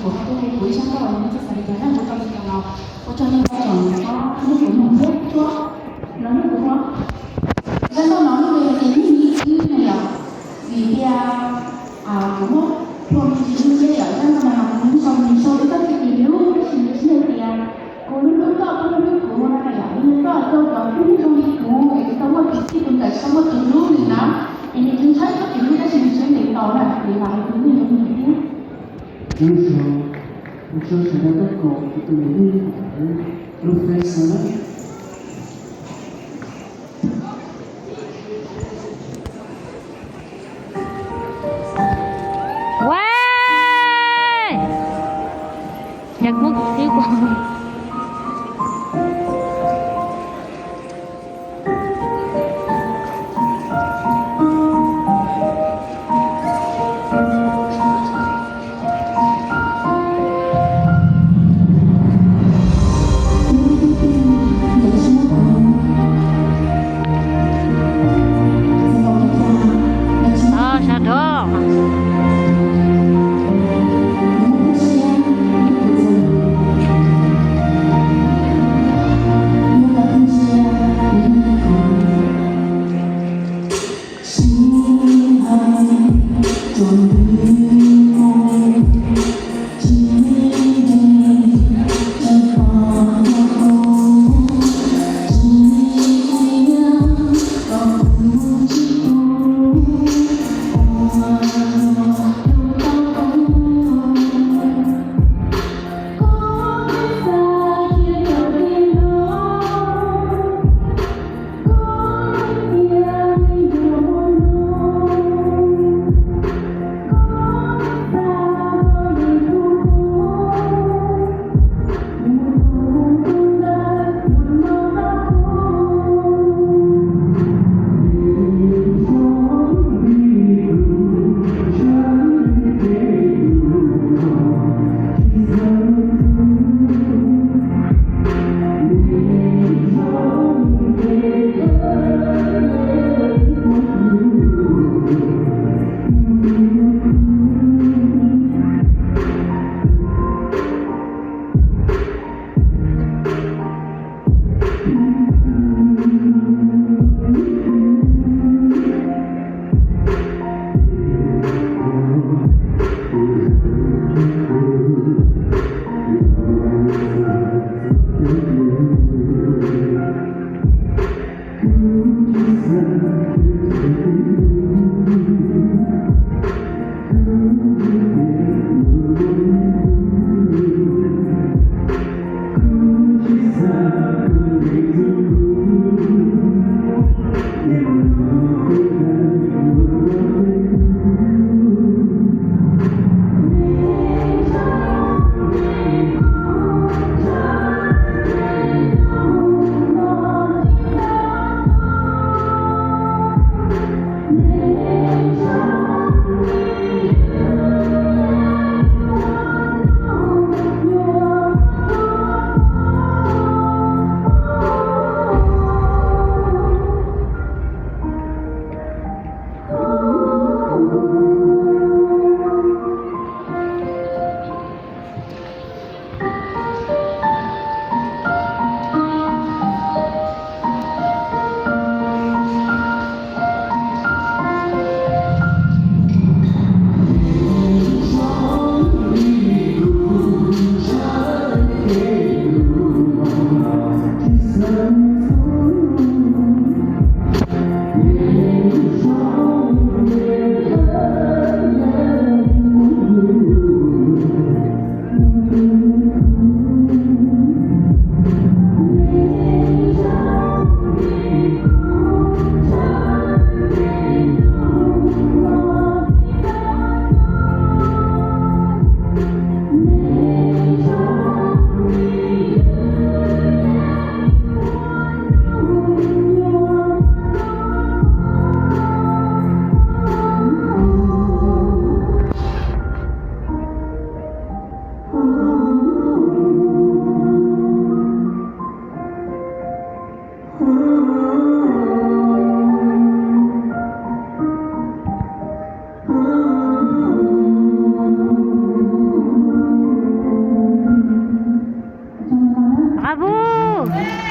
Kuv ib sab nrauj no txoj xav li cas na, kuv tau li cas los ua tsaug nej tsoom hnub kuv mloog thiab tuab los hnub kuv ua. Zaj nkauj no lub npe hais tias Nyiaj Lis Ib no yom, vim tias kuv muab plhua me ntsis lub ntsiab yom, zaj nkauj no mas kuv sau nws sau ib txoj kev lus tab sis nws tsis hais tias kuv lub lub nkauj lub lub kuv no na yom, lub nkauj rau cov tub ntsuag li kuv es kuv tau muaj tus txij tus nkawm tsis tau muaj tus hlub li na, es nws tsis ntshai txoj kev hlub tab sis nws tsis ntev tau na, kuv vam hais tias nej yuav nyiam thiab. Ua tsaug, ua tsaug sawv daws tuaj koom kuv tus me neej lub fej xwb na. Ua, yog muab kuv qhib qua. Sawv daws. Ub,